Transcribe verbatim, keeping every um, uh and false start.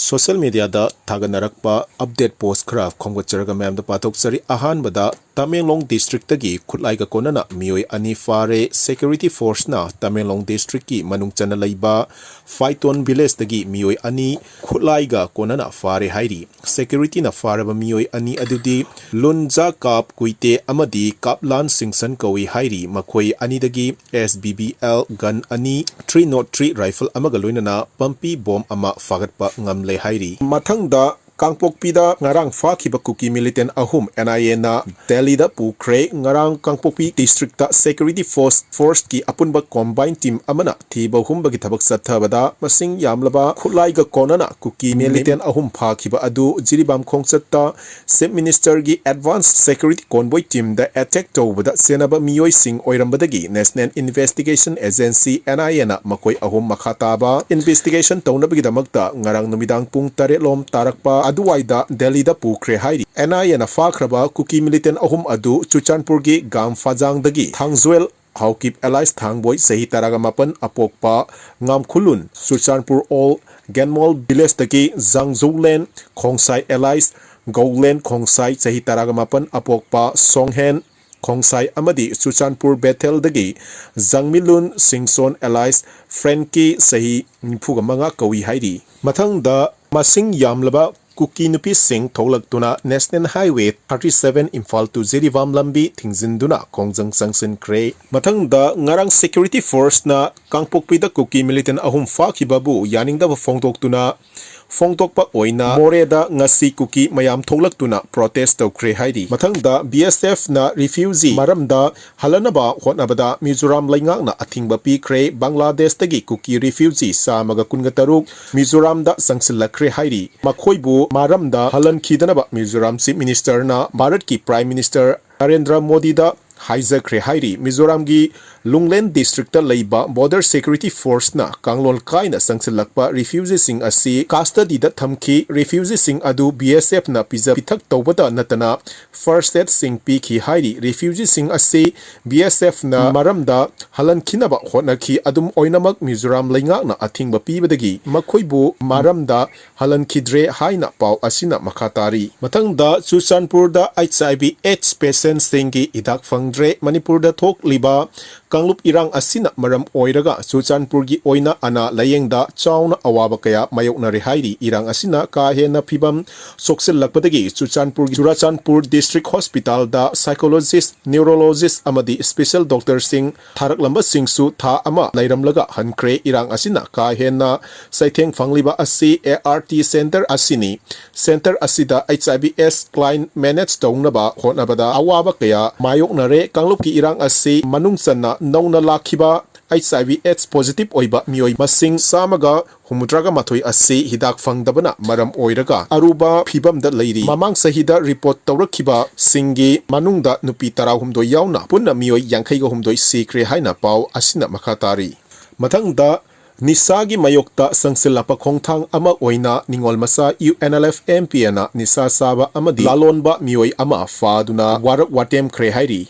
Social mediaꯗ ꯊꯥꯒꯠꯅꯔꯛꯄ update post ꯈꯔ ꯈꯣꯝꯒꯠꯆꯔꯒ ꯃꯌꯥꯝꯗ ꯄꯥꯊꯣꯛꯆꯔꯤ꯫ ꯑꯍꯥꯟꯕꯗ, ꯇꯃꯦꯡꯂꯣꯡ districtꯇꯒꯤ ꯈꯨꯠꯂꯥꯏꯒ ꯀꯣꯟꯅꯅ ꯃꯤꯑꯣꯏ ꯑꯅꯤ ꯐꯥꯔꯦ꯫ Security forceꯅ ꯇꯃꯦꯡꯂꯣꯡ districtꯀꯤ ꯃꯅꯨꯡ ꯆꯟꯅ ꯂꯩꯕ ꯐꯥꯏꯇꯣꯟ villageꯇꯒꯤ ꯃꯤꯑꯣꯏ ꯑꯅꯤ ꯈꯨꯠꯂꯥꯏꯒ ꯀꯣꯟꯅꯅ ꯐꯥꯔꯦ ꯍꯥꯏꯔꯤ꯫ Securityꯅ ꯐꯥꯔꯕ ꯃꯤꯑꯣꯏ ꯑꯅꯤ ꯑꯗꯨꯗꯤ ꯂꯨꯟꯖꯥ ꯀꯥꯞ ꯀꯨꯏꯇꯦ ꯑꯃꯗꯤ ꯀꯥꯞꯂꯥꯟ ꯁꯤꯡꯁꯟ ꯀꯧꯏ ꯍꯥꯏꯔꯤ꯫ ꯃꯈꯣꯏ ꯑꯅꯤꯗꯒꯤ S B B L gun ꯑꯅꯤ, three nought three rifle ꯑꯃꯒ ꯂꯣꯏꯅꯅ ꯄꯝꯄꯤ bomb ꯑꯃ ꯐꯥꯒꯠꯄ ꯉꯝꯂꯦ ꯍꯥꯏꯔꯤ꯫ ꯃꯊꯪꯗ, ꯀꯥꯡꯄꯣꯛꯄꯤꯗ ꯉꯔꯥꯡ ꯐꯥꯈꯤꯕ ꯀꯨꯀꯤ militant ꯑꯍꯨꯝ N I Aꯅ ꯗꯦꯜꯂꯤꯗ ꯄꯨꯈ꯭ꯔꯦ꯫ ꯉꯔꯥꯡ ꯀꯥꯡꯄꯣꯛꯄꯤ districtꯇ security force, forceꯀꯤ ꯑꯄꯨꯟꯕ combined team ꯑꯃꯅ ꯊꯤꯕ ꯍꯨꯝꯕꯒꯤ ꯊꯕꯛ ꯆꯠꯊꯕꯗ ꯃꯁꯤꯡ ꯌꯥꯝꯂꯕ ꯈꯨꯠꯂꯥꯏꯒ ꯀꯣꯟꯅꯅ ꯀꯨꯀꯤ militant ꯑꯍꯨꯝ ꯐꯥꯈꯤꯕ ꯑꯗꯨ Jiribam ꯈꯣꯡꯆꯠꯇ Chief Ministerꯒꯤ advance security convoy teamꯗ attack ꯇꯧꯕꯗ ꯆꯦꯟꯅꯕ ꯃꯤꯑꯣꯏꯁꯤꯡ ꯑꯣꯏꯔꯝꯕꯗꯒꯤ National Investigation Agency, N I Aꯅ ꯃꯈꯣꯏ ꯑꯍꯨꯝ ꯃꯈꯥ ꯇꯥꯕ investigation ꯇꯧꯅꯕꯒꯤꯗꯃꯛꯇ ꯉꯔꯥꯡ ꯅꯨꯃꯤꯗꯥꯡ ꯄꯨꯡ ꯇꯔꯦꯠ ꯂꯣꯝ ꯇꯥꯔꯛꯄ ꯑꯗꯨꯋꯥꯏꯗ ꯗꯦꯜꯂꯤꯗ ꯄꯨꯈ꯭ꯔꯦ ꯍꯥꯏꯔꯤ꯫ N I Aꯅ ꯐꯥꯈ꯭ꯔꯕ ꯀꯨꯀꯤ militant ꯑꯍꯨꯝ ꯑꯗꯨ ꯆꯨꯔꯆꯥꯟꯄꯨꯔꯒꯤ ꯒꯥꯝ ꯐꯥꯖꯥꯡꯗꯒꯤ ꯊꯥꯡꯖꯣꯏꯜ ꯍꯥꯎꯀꯤꯞ alias ꯊꯥꯡꯕꯣꯏ, ꯆꯍꯤ ꯇꯔꯥꯒ ꯃꯥꯄꯟ, ꯑꯄꯣꯛꯄ ꯉꯥꯝꯈꯨꯂꯨꯟ, ꯆꯨꯔꯆꯥꯟꯄꯨꯔ ꯑꯣꯜ ꯒꯦꯟꯃꯣꯜ villageꯇꯒꯤ ꯖꯥꯡꯖꯧꯂꯦꯟ ꯈꯣꯡꯁꯥꯏ alias ꯒꯧꯂꯦꯟ ꯈꯣꯡꯁꯥꯏ, ꯆꯍꯤ ꯇꯔꯥꯒ ꯃꯥꯄꯟ, ꯑꯄꯣꯛꯄ ꯁꯣꯡꯍꯦꯟ ꯈꯣꯡꯁꯥꯏ ꯑꯃꯗꯤ ꯆꯨꯔꯆꯥꯟꯄꯨꯔ ꯕꯦꯊꯦꯜꯗꯒꯤ ꯖꯪꯃꯤꯂꯨꯟ ꯁꯤꯡꯁꯣꯟ alias ꯐ꯭ꯔꯦꯟꯀꯤ, ꯆꯍꯤ ꯅꯤꯐꯨꯒ ꯃꯉꯥ ꯀꯧꯏ ꯍꯥꯏꯔꯤ꯫ ꯃꯊꯪꯗ, ꯃꯁꯤꯡ ꯌꯥꯝꯂꯕ ꯀꯨꯀꯤ ꯅꯨꯄꯤꯁꯤꯡ ꯊꯣꯛꯂꯛꯇꯨꯅ National Highway thirty seven Imphal to Jiribam ꯂꯝꯕꯤ ꯊꯤꯡꯖꯤꯟꯗꯨꯅ ꯈꯣꯡꯖꯪ ꯆꯪꯁꯤꯟꯈ꯭ꯔꯦ꯫ ꯃꯊꯪꯗ, ꯉꯔꯥꯡ security forceꯅ ꯀꯥꯡꯄꯣꯛꯄꯤꯗ ꯀꯨꯀꯤ militant ꯑꯍꯨꯝ ꯐꯥꯈꯤꯕꯕꯨ ꯌꯥꯅꯤꯡꯗꯕ ꯐꯣꯡꯗꯣꯛꯇꯨꯅ, ꯐꯣꯡꯗꯣꯛꯄ ꯑꯣꯏꯅ ꯃꯣꯔꯦꯗ ꯉꯁꯤ ꯀꯨꯀꯤ ꯃꯌꯥꯝ ꯊꯣꯛꯂꯛꯇꯨꯅ protest ꯇꯧꯈ꯭ꯔꯦ ꯍꯥꯏꯔꯤ꯫ ꯃꯊꯪꯗ, B S Fꯅ refugee ꯃꯔꯝꯗ ꯍꯜꯂꯅꯕ ꯍꯣꯠꯅꯕꯗ ꯃꯤꯖꯣꯔꯥꯝ ꯂꯩꯉꯥꯛꯅ ꯑꯊꯤꯡꯕ ꯄꯤꯈ꯭ꯔꯦ꯫ ꯕꯪꯒ꯭ꯂꯥꯗꯦꯁꯇꯒꯤ ꯀꯨꯀꯤ refugee ꯆꯥꯝꯃꯒ ꯀꯨꯟꯒ ꯇꯔꯨꯛ ꯃꯤꯖꯣꯔꯥꯝꯗ ꯆꯪꯁꯤꯜꯂꯛꯈ꯭ꯔꯦ ꯍꯥꯏꯔꯤ꯫ ꯃꯈꯣꯏꯕꯨ ꯃꯔꯝꯗ ꯍꯜꯍꯟꯈꯤꯗꯅꯕ ꯃꯤꯖꯣꯔꯥꯝ Chief Ministerꯅ ꯚꯥꯔꯠꯀꯤ Prime Minister ꯅꯔꯦꯟꯗ꯭ꯔ ꯃꯣꯗꯤꯗ ꯍꯥꯏꯖꯈ꯭ꯔꯦ ꯍꯥꯏꯔꯤ꯫ ꯃꯤꯖꯣꯔꯥꯝꯒꯤ ꯂꯨꯡꯂꯦꯟ ꯗꯤꯁꯇ꯭ꯔꯤꯛꯇ ꯂꯩꯕ Border Security Forceꯅ ꯀꯥꯡꯂꯣꯟ ꯀꯥꯏꯅ ꯆꯪꯁꯤꯜꯂꯛꯄ refugeeꯁꯤꯡ ꯑꯁꯤ custodyꯗ ꯊꯝꯈꯤ꯫ Refugeeꯁꯤꯡ ꯑꯗꯨ BSFꯅ ꯄꯤꯖ ꯄꯤꯊꯛ ꯇꯧꯕꯇ ꯅꯠꯇꯅ first aidꯁꯤꯡ ꯄꯤꯈꯤ ꯍꯥꯏꯔꯤ꯫ Refugeeꯁꯤꯡ ꯑꯁꯤ BSFꯅ ꯃꯔꯝꯗ ꯍꯜꯍꯟꯈꯤꯅꯕ ꯍꯣꯠꯅꯈꯤ꯫ ꯑꯗꯨꯝ ꯑꯣꯏꯅꯃꯛ ꯃꯤꯖꯣꯔꯥꯝ ꯂꯩꯉꯥꯛꯅ ꯑꯊꯤꯡꯕ ꯄꯤꯕꯗꯒꯤ ꯃꯈꯣꯏꯕꯨ ꯃꯔꯝꯗ ꯍꯜꯍꯟꯈꯤꯗ꯭ꯔꯦ ꯍꯥꯏꯅ ꯄꯥꯎ ꯑꯁꯤꯅ ꯃꯈꯥ ꯇꯥꯔꯤ꯫ ꯃꯊꯪꯗ, ꯆꯨꯔꯆꯥꯟꯄꯨꯔꯗ HIV AIDS patientꯁꯤꯡꯒꯤ ꯍꯤꯗꯥꯛ ꯐꯪꯗ꯭ꯔꯦ꯫ ꯃꯅꯤꯄꯨꯔꯗ ꯊꯣꯛꯂꯤꯕ ꯀꯥꯡꯂꯨꯞ ꯏꯔꯥꯡ ꯑꯁꯤꯅ ꯃꯔꯝ ꯑꯣꯏꯔꯒ ꯆꯨꯔꯆꯥꯟꯄꯨꯔꯒꯤ ꯑꯣꯏꯅ ꯑꯅꯥ ꯂꯥꯌꯦꯡꯗ ꯆꯥꯎꯅ ꯑꯋꯥꯕ ꯀꯌꯥ ꯃꯥꯌꯣꯛꯅꯔꯦ ꯍꯥꯏꯔꯤ꯫ ꯏꯔꯥꯡ ꯑꯁꯤꯅ ꯀꯥ ꯍꯦꯟꯅ ꯐꯤꯕꯝ ꯁꯣꯛꯆꯤꯜꯂꯛꯄꯗꯒꯤ ꯆꯨꯔꯆꯥꯟꯄꯨꯔꯒꯤ ꯆꯨꯔꯆꯥꯟꯄꯨꯔ District Hospitalꯗ psychologist, neurologist ꯑꯃꯗꯤ special doctorꯁꯤꯡ ꯊꯥꯔꯛꯂꯝꯕꯁꯤꯡꯁꯨ ꯊꯥ ꯑꯃ ꯂꯩꯔꯝꯂꯒ ꯍꯟꯈ꯭ꯔꯦ꯫ ꯏꯔꯥꯡ ꯑꯁꯤꯅ ꯀꯥ ꯍꯦꯟꯅ ꯆꯩꯊꯦꯡ ꯐꯪꯂꯤꯕ ꯑꯁꯤ ART center ꯑꯁꯤꯅꯤ꯫ Center ꯑꯁꯤꯗ HIV AIDS client manage ꯇꯧꯅꯕ ꯍꯣꯠꯅꯕꯗ ꯑꯋꯥꯕ ꯀꯌꯥ ꯃꯥꯌꯣꯛꯅꯔꯦ꯫ ꯀꯥꯡꯂꯨꯞꯀꯤ ꯏꯔꯥꯡ ꯑꯁꯤ ꯃꯅꯨꯡ ꯆꯟꯅ ꯅꯧꯅ ꯂꯥꯛꯈꯤꯕ HIV AIDS positive ꯑꯣꯏꯕ ꯃꯤꯑꯣꯏ ꯃꯁꯤꯡ ꯆꯥꯝꯃꯒ ꯍꯨꯝꯐꯨꯇꯔꯥꯒ ꯃꯥꯊꯣꯏ ꯑꯁꯤ ꯍꯤꯗꯥꯛ ꯐꯪꯗꯕꯅ ꯃꯔꯝ ꯑꯣꯏꯔꯒ ꯑꯔꯨꯕ ꯐꯤꯕꯝꯗ ꯂꯩꯔꯤ꯫ ꯃꯃꯥꯡ ꯆꯍꯤꯗ report ꯇꯧꯔꯛꯈꯤꯕꯁꯤꯡꯒꯤ ꯃꯅꯨꯡꯗ ꯅꯨꯄꯤ ꯇꯔꯥꯍꯨꯝꯗꯣꯏ ꯌꯥꯎꯅ ꯄꯨꯟꯅ ꯃꯤꯑꯣꯏ ꯌꯥꯡꯈꯩꯒ ꯍꯨꯝꯗꯣꯏ ꯁꯤꯈ꯭ꯔꯦ ꯍꯥꯏꯅ ꯄꯥꯎ ꯑꯁꯤꯅ ꯃꯈꯥ ꯇꯥꯔꯤ꯫ ꯃꯊꯪꯗ, ꯅꯤꯁꯥꯒꯤ ꯃꯥꯌꯣꯛꯇ ꯆꯪꯁꯤꯜꯂꯛꯄ ꯈꯣꯡꯊꯥꯡ ꯑꯃ ꯑꯣꯏꯅ ꯅꯤꯉꯣꯜ ꯃꯆꯥ UNLF MPNꯅ ꯅꯤꯁꯥ ꯆꯥꯕ ꯑꯃꯗꯤ ꯂꯥꯂꯣꯟꯕ ꯃꯤꯑꯣꯏ ꯑꯃ ꯐꯥꯗꯨꯅ ꯋꯥꯔꯛ ꯋꯥꯇꯦꯝꯈ꯭ꯔꯦ ꯍꯥꯏꯔꯤ꯫